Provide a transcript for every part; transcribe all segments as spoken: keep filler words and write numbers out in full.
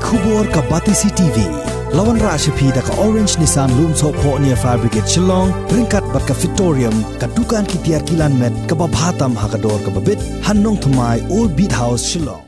Khubor ka Batesi T V. La wanrah sha phi da ka Orange Nissan Lumsohphoh near Fire Brigade Shillong, ryngkat bad ka Fitorium, ka dukan ki tiar kilan met kaba bha tam ha ka dor kaba bit, ha Nongthymmai, Old Beat House, Shillong.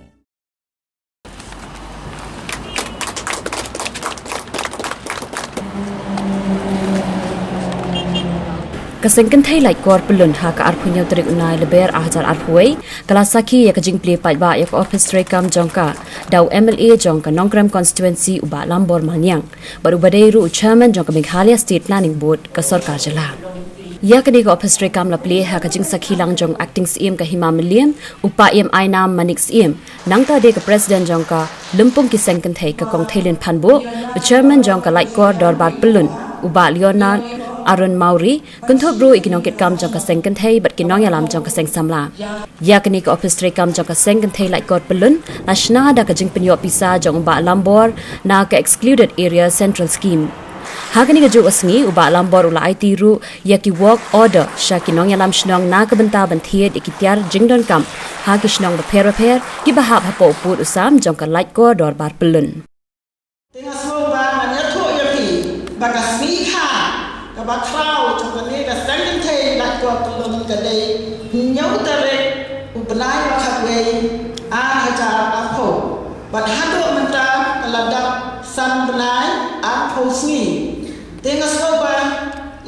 Ka seng kynthei Laitkor Pyllun ha ka arphew hynñiew tarik u Nailar ar hajar arphew wei, ka la sakhi ïa ka jingplie paidbah ïa ka ophis treikam jong ka da u M L A jong ka Nongkrem constituency u Bah Lambor Malniang, bad uba dei ruh u chairman jong ka Meghalaya State Planning Board, ka sorkar jylla. Ïa kane ka ophis treikam la plie ha ka jingsakhi lang jong Acting Syiem ka Hima Mylliem, u Paiem Ainam Manik Syiem, nangta de ka president jong ka Lympung ki Seng Kynthei ka Kong Theilin Phanbuh, u chairman jong ka Laitkor Dorbar Pyllun u Bah Leonard Aaron Mawrie, kynthup ruh ïa ki nongkitkam jong ka seng kynthei bad ki nongïalam jong ka seng samla. Ïa kane ka ophis treikam jong ka seng kynthei Laitkor Pyllun la shna da ka jingpynïoh pisa jong u Bah Lambor na ka Excluded Area Central Scheme. Ha kane kajuh ka sngi u Bah Lambor u la aiti ruh ïa ki work order sha ki nongïalam shnong na ka bynta ban thied ïa ki tiar jingdonkam ha ki shnong bapher bapher kiba hap hapoh u pud u sam jong ka Laitkor Dorbar Pyllun. Te nga sngew ba ngan ïathuh ïa phi ba ka sngi kha kaba khraw jong kane ka seng kynthei Laitkor Pyllun ka dei hynñiew tarik u bnai ba khatwei ar hajar arphew. Bad haduh mynta ka la dap san bnai arphew sngi. Te nga sngew ba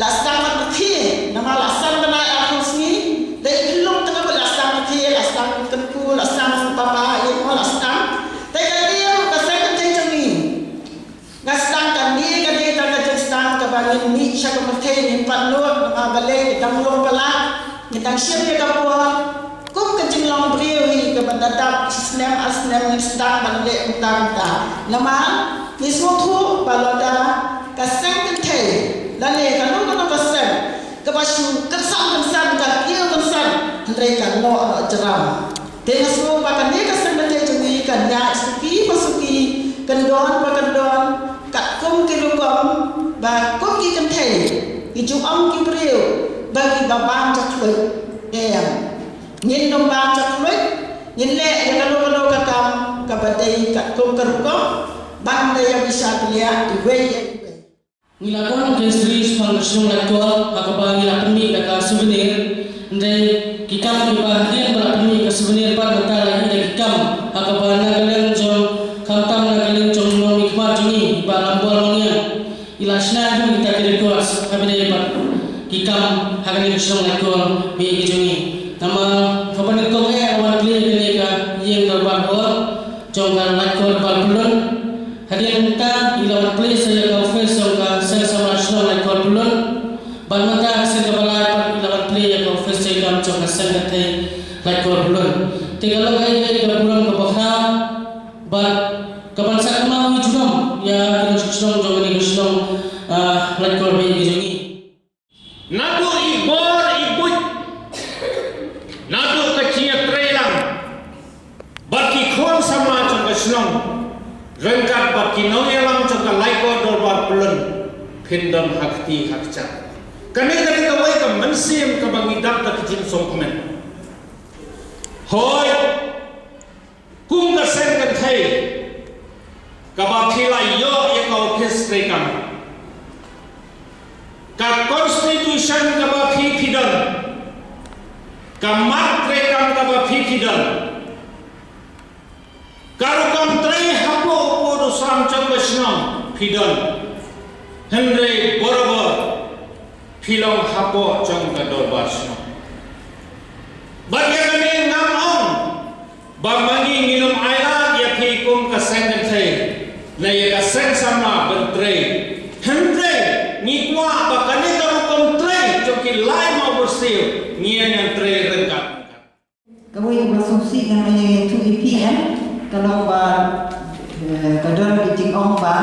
la sdang ban rkhie, namar la san bnai arphew sngi, dei phi lum tang ba la sdang rkhie, la sdang kynku, la sdang papa, ïa mo la sdang. Te ka dei ruh ka seng kynthei jong ngi. Nga sdang kane ka dei tang ka jingsdang kaba ngin mih sha ka pyrthei ngin pat nud, namar balei ka dang long palat, ngin dang shim ïa ka por. Kum ka jinglong briew hi kaba da dap shi snem ar snem ngin sdang ban leh kumta kumta. Namar ngi sngewthuh ba lada ka seng kynthei lane kano kano ka seng kaba shu kynsan kynsan, ka kiew kynsan, hynrei ka noh noh jram. Te nga sngew ba kane ka seng kynthei jong ngi kan ïaid suki pa suki, kyndon pa kyndon, katkum ki rukom ba kum ki kynthei ki ju ong ki briew ba kiba bam jakhluit. Em. Ngin nym bam jakhluit, ngin leh ïa kano kano ka kam kaba dei katkum ka rukom, ban da ïa bishar bniah iwei ïa iwei. Ngi la don ka history shaphang ka shnong Laitkor ha kaba ngi la pynmih da ka souvenir, hynrei ki kam kiba hadien ba la pynmih ka souvenir pat mynta la ïoh da ki kam ha kaba na ka liang jong, khamtam na ka liang jong u nongmihkhmat jong ngi Bah Lambor Malniang. I la shna ïa kita ki records ha kane bad ki kam ha kane ka shnong Laitkor ba ïeit ka jong ngi. Namar pha ban nyngkong eh wan plie kane ka ïing dorbar hall jong ka Laitkor Dorbar Pyllun. Hadien kata i la wan plie sa ïa ka office jong ka seng samla shnong Laitkor Pyllun. Bad mynta ka seng kaba lai pat i la wan plie ïa ka office treikam jong ka seng kynthei Laitkor Pyllun. Te ka long kaei kaei ka burom kaba khraw. Bad kaban sa kynmaw ïa junom ïa ki nongshong shnong jong kane ka shnong, ah, Laitkor ba ïeit ka jong ngi. Naduh i bor i buit, naduh ka jingïatreilang bad ki khun samla jong ka shnong, ryngkat bad ki nongïalam jong ka Laitkor Dorbar Pyllun, phin don ha kti ha kjat. Kane ka dei kawei ka mynsiem kaba ngi dap da ka jingsngewkmen. Hooid, kum ka seng kynthei kaba phi la ïoh ïa ka ophis treikam, ka constitution kaba phi phi don, ka mat treikam kaba phi phi don, ka rukom trei hapoh u pud u sam jong ka shnong phi don. Hynrei borabor phi long hapoh jong ka dorbar shnong. Bad ïa kane ngam ong ba ma ngi ngin ym ailad ïa phi kum ka seng kynthei ne ïa ka seng samla ban trei. Hynrei ngi kwah ba kane ka rukom trei jong ki lai mawbyrsiew ngi ïa ngan trei ryngkat. Kawei kaba sngewsih ngan ïathuh ïa phi, eh, ka long ba, eh, ka don ka jingong ba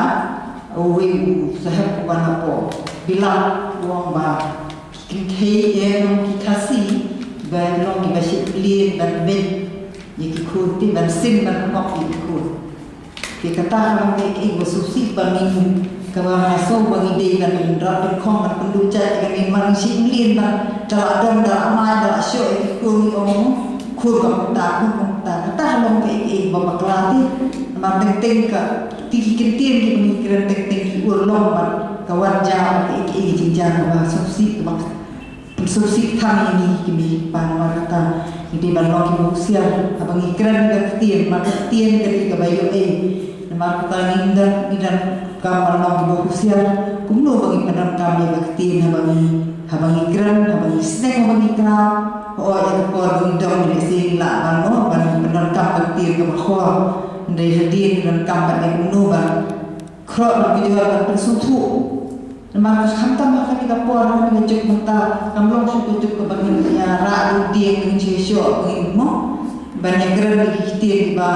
uwei u sahep uba napoh Bilat u ong ba ki kynthei, eh, long ki Khasi ba long kiba shait mlien ban beit ïa ki khun, te ban sim ban hok ïa ki khun. Te kata ka long kaei kaei ba sngewsih ba ngi, kaba nga sngew ba ngi dei ban rah dyngkhong ban pynduh jait ïa kane, mar ngi shait mlien ban da la don da la mai da la shoh ïa ki khun, ngi ong khun ka mynta, khun ka mynta. Kata ka long kaei kaei ba bakla te. Ba teng teng ka, ti ki kyntien kiba ngi kren teng teng ki urlong bad ka wan jia bad ka, ka, ka jingjia kaba sngewsih, kaba pynsngewsih tang ïa ngi ki kmie ki kpa. Namar kata ngi dei ban long kiba husiar haba ngi kren ka ktien, namar ka ktien ka dei kaba ïoh ei. Namar kata ngi dang, ngi donkam ban long kiba husiar kumno ba ngi pyndonkam ïa ka ktien haba ngi, haba ngi kren, haba ngi sneng, haba ngi kraw. Hooid, ïa ka por ba ngi dom ngi lehse ngi lah ban, mo, ban pyndonkam ka ktien kaba khor. Hynrei hadien ngi donkam ban leh kumno ban khroh na ka jingïaid ban pynsngewthuh. Namar khamtam ha kane ka por, ha kane ka juk mynta, kam long shuh ka juk kaba ngin ïa rah ruh dieng, ngin shisha, ngin, mo, ban ïa kren ïa ki ktien kiba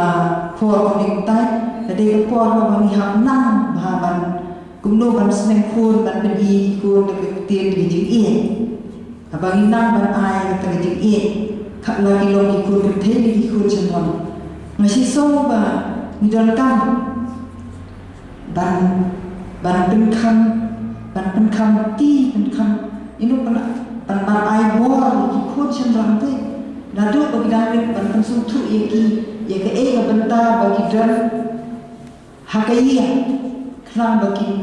khor kumne kumtai. Ka dei ka por ba ngi hap nang bha ban kumno ban sneng khun, ban pyni ki khun da ka ktien da ka jingïeit. Haba ngi nang ban ai kata ka jingïeit, khat la ki long ki khun kynthei ne ki khun shynrang, nga shisha ba ngi donkam ban, ban pynkham, ban pynkham ti, pynkham, ïa u, ban, ban, ban ai bor ïa ki khun shynrang te. Naduh ba ki dang rit ban pynsngewthuh ïa ki, ïa kaei ka bynta ba ki don ha ka ïing, khnang ba kin,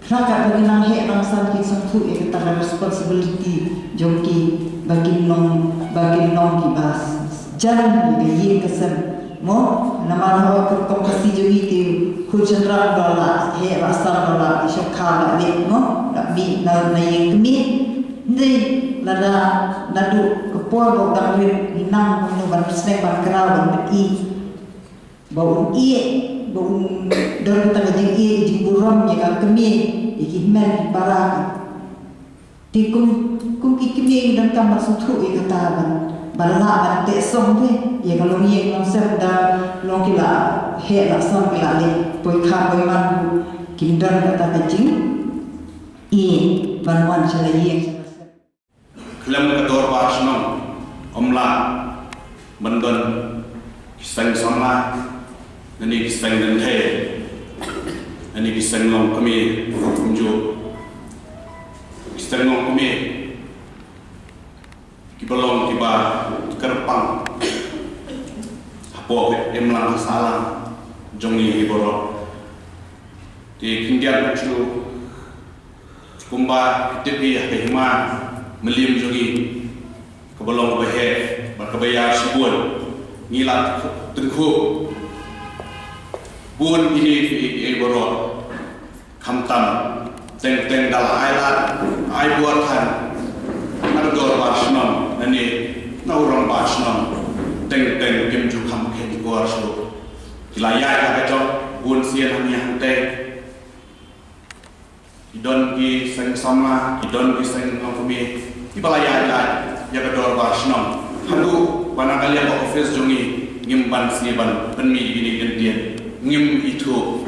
khnang kat ba kin nang heh nang san kin sngewthuh ïa kata ka responsibility jong ki, ba kin long, ba kin long kiba jan ïa ka ïing ka sem. Mo, namar ha ka rukom Khasi jong ngi te, khun shynrang ba la heh ba san ba la shongkha ba leh, mo, la mih na, na ïing kmie. Hynrei lada naduh ka por ba u dang rit ngi nang kumno ban sneng ban kraw ban pyni ba un ïeh, ba un don tang ka jingïeit, jingburom ïa ka kmie, ïa ki hynmen ki para. Te kum, kum ki kmie ngi donkam ban sngewthuh ïa kata ban, ban lah ban teh song te ïa ka longïing longsem, da long ki la heh la san ki la leh, poi kha poi man, kim don kata ka jingïeit ban wan sha la ïing. Khlem ka dorbar shnong, ym lah ban don ki seng samla, ne ki seng kynthei, ne ki seng longkmie, kumjuh ki seng longkmie kiba long kiba kyrpang hapoh ka imlang ka sahlang jong ngi baroh. Te khyndiat kumjuh, kumba ki tip ïa ka hima Mylliem jong ngi, kaba long kaba heh bad kaba ïar shibun, ngi la tyngkhuh bun ine ki, ki, ki baroh. Khamtam teng teng da la ai lad, ai bor than na ka dorbar shnong, ne na u rangbah shnong, teng teng kim ju kham kheiñ bor shuh. Ki la ïaid ha ka jong bun sien hangne hangtei. Ki don ki seng samla, ki don ki seng longkmie, kiba la ïaid ïa ka dorbar shnong. Haduh ba na ka liang ka office jong ngi ngim ban sngewbha ban pynmih ïa kine ki kyntien. Ngim ithuh.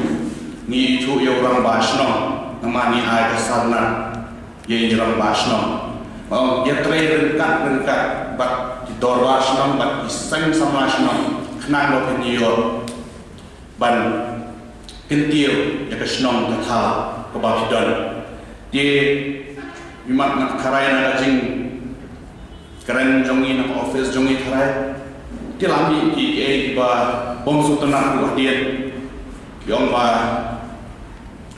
Ngi ithuh ïa u rangbah shnong namar ngi ai ka sarna ïa i rangbah shnong. Ba ïatrei ryngkat ryngkat bad ki dorbar shnong bad ki seng samla shnong khnang ba phin ïoh ban kyntiew ïa ka shnong ka thaw kaba phi don. Te imat nga tharai na ka jingkren jong ngi, na ka office jong ngi tharai, te la mih ki, kiei kiba bym sngewtynnat ruh hadien. Ki ong ba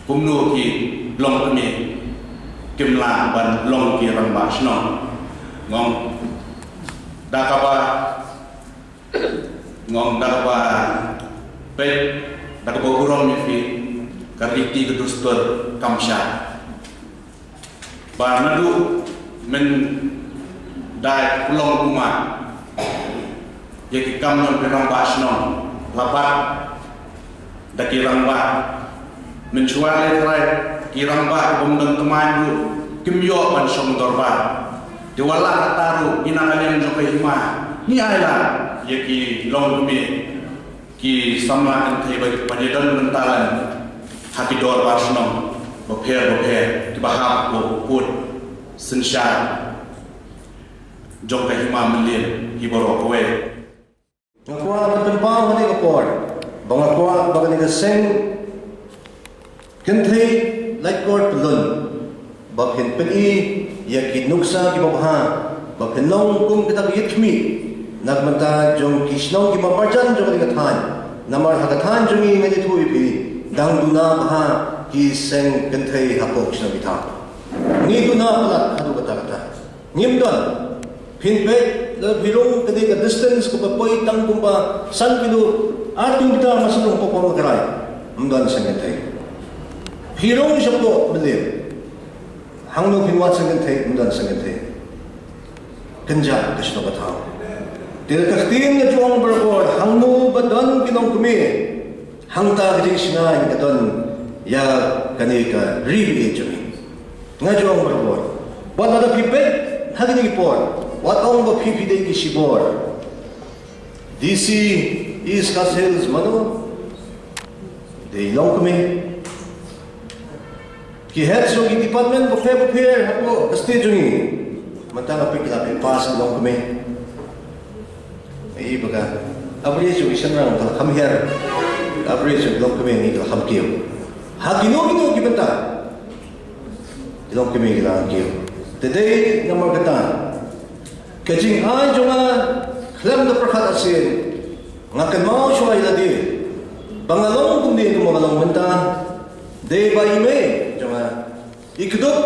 kumno ki longkmie kim lah ban long ki rangbah shnong. Nga ong da kaba Nga ong da kaba peit, da kaba burom ïa phi, ka riti ka dustur kam shah. Ba naduh mynta ka long kumne, ïa ki kam jong ki rangbah shnong la bat da ki rangbah. Mynshuwa lei trai, ki rangbah ki bym don thymmai ruh kim ïoh ban shong dorbar. Te wat la katta ruh, ngi na ka liang jong ka hima ngi ai lad ïa ki longkmie, ki samla kynthei ba, ba ïadon bynta lang ha ki dorbar shnong bapher bapher kiba hap hapoh synshar jong ka hima Mylliem hi baroh kawei. Nga kwah ban pynpaw ha kane ka por ba nga kwah ba kane ka seng kynthei Laitkor Pyllun ba phin pyni ïa ki nuksa kiba bha, ba phin long kum kita ki ïit khmih na ka bynta jong ki shnong kiba marjan jong kane ka thaiñ. Namar ha ka thaiñ jong ngi ngan ïathuh ïa phi, dang duna bha ki seng kynthei hapoh ki shnong ki thaw. Ngi duna palat haduh katta katta. Ngim don. Phin peit, lada phi rung kane ka distance kaba poi tang kumba san kilo, ar kilometer masarong hapoh Mawkyrwat. Ym don seng kynthei. Phi rung shapoh Mylliem, hangno phin wad seng kynthei? Ym don seng kynthei. Kynjah ka shnong ka thaw. Te ka ktien nga ju ong barabor, hangno ba don ki longkmie, hangta ka jingshngaiñ ka don ïa kane ka ri ba ïeit jong ngi. Nga ju ong barabor. Wat lada phi peit ha kine ki por, wat ong ba phi phi dei ki shibor. D C East Khasi Hills mano? Dei longkmie. Ki head jong ki department bapher bapher hapoh ka state jong ngi, mynta nga peit ki la pynpass ki longkmie. Ei, ba ka average jong ki shynrang ka la kham hiar, average jong ki longkmie ngi ka la kham kiew. Ha kino kino ki bynta ki longkmie ki la kham kiew. Te dei namar kata, ka jingai jong nga khlem da pyrkhat arsien, nga kynmaw shuwa ïa lade ba nga long kumne kumba nga long mynta. Dei ba i mei jong nga i kdup,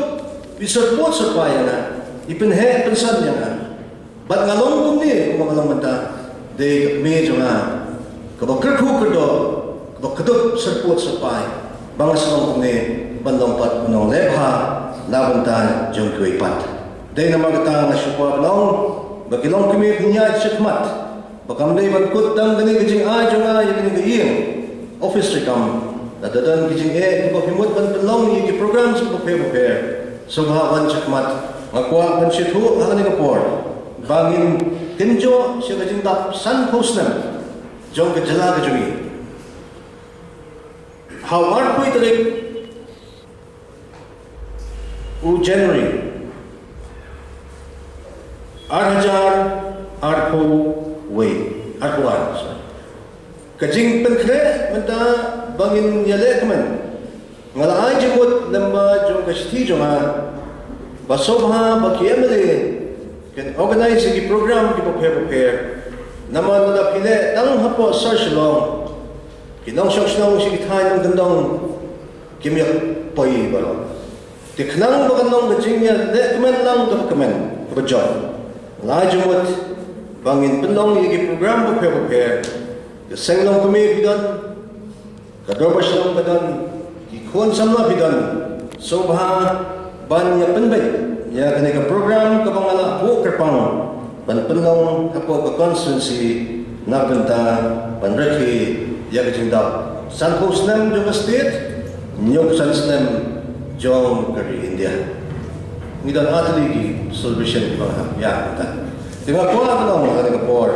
i syrpud syrpai ïa nga, i pynheh pynsan ïa nga. Bad nga long kumne kumba nga long mynta, dei ka kmie jong nga kaba kyrkhu kyrdoh, kaba kdup syrpud syrpai, ba nga shu long kumne ban long pat u nongleh bha na bynta jong kiwei pat. Dei namar kata nga shu kwah ban ong ba ki longkmie phin ïaid shakhmat, ba kam dei ban kut tang kane ka jingai jong nga ïa kane ka ïing, office treikam. Lada don ki jingeh kiba phi mut ban pynlong ïa ki program bapher bapher, sngewbha wan shakhmat. Nga kwah ban sngewthuh ha kane ka por ba ngin kynjoh sha ka jingdap sanphew snem jong ka jylla ka jong ngi. Ha u arphew tarik u January ar hajar arphew wei, arphew ar, sorry. Ka jingpynkhreh mynta ba ngin ïaleh kmen, nga la ai jingmut lyngba jong ka shithi jong nga ba sngewbha ba ki M L A kin organise ïa ki program kiba pher bapher. Namar lada phi leh tang hapoh sor Shillong, ki nongshong shnong sha ki thaiñ nongkyndong kim ïa poi baroh. Te khnang ba kan long ka jingïaleh kmen lang kaba kmen kaba jop, nga la ai jingmut ba ngin pynlong ïa ki program bapher bapher. Ka seng longkmie phi don, ka dorbar shnong ka don, ki khun samla phi don, sngewbha ban ïa pynbeit ïa kane ka program kaba nga la buh kyrpang ban pynlong hapoh ka constituency na bynta ban rakhe ïa ka jingdap sanphew snem jong ka state, hynñiewphew san snem jong ka ri India. Ngi don artylli ki celebration kiba nga hap ïa mynta. Te nga kwah ban ong ha kane ka por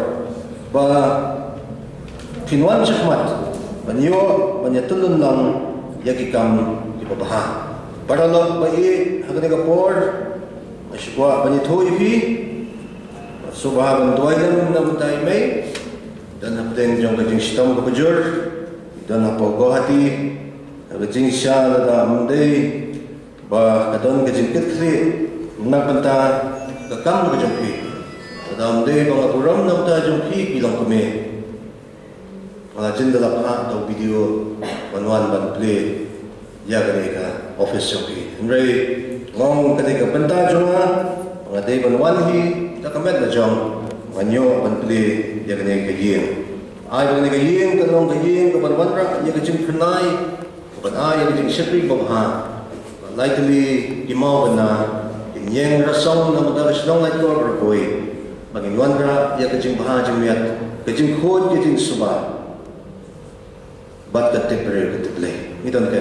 ba phin wan shakhmat ban ïoh ban ïatyllun lang ïa ki kam kiba bha. Paralok ba ïeit, ha kane ka por nga shu kwah ban ïathuh ïa phi, sngewbha ban duwai lem na bynta i mei. Don hapdeng jong ka jingshitom kaba jur, don hapoh Guwahati, ha ka jingshisha lada ym dei ba ka don ka jingkitkhlieh na bynta ka kam ka jong phi, lada ym dei ba nga burom na bynta jong phi ki longkmie, nga la jin da la phah da u B D O ban wan ban plie ïa kane ka office jong phi. Hynrei nga ong kane ka bynta jong nga, nga dei ban wan hi da ka met la jong, ban ïoh ban plie ïa kane ka ïing. Ai ba kane ka ïing kan long ka ïing kaban wanrah ïa ka jingphyrnai, kaban ai ïa ka jingshakri babha. Lai tylli ki mawbynna kin ïeng rasong na bynta ka shnong Laitkor Kyrkhu, ba ngin wanrah ïa ka jingbha jingmiat, ka jingkhuid ka jingsuba bad ka tip briew ka tip Blei. Ngi don ka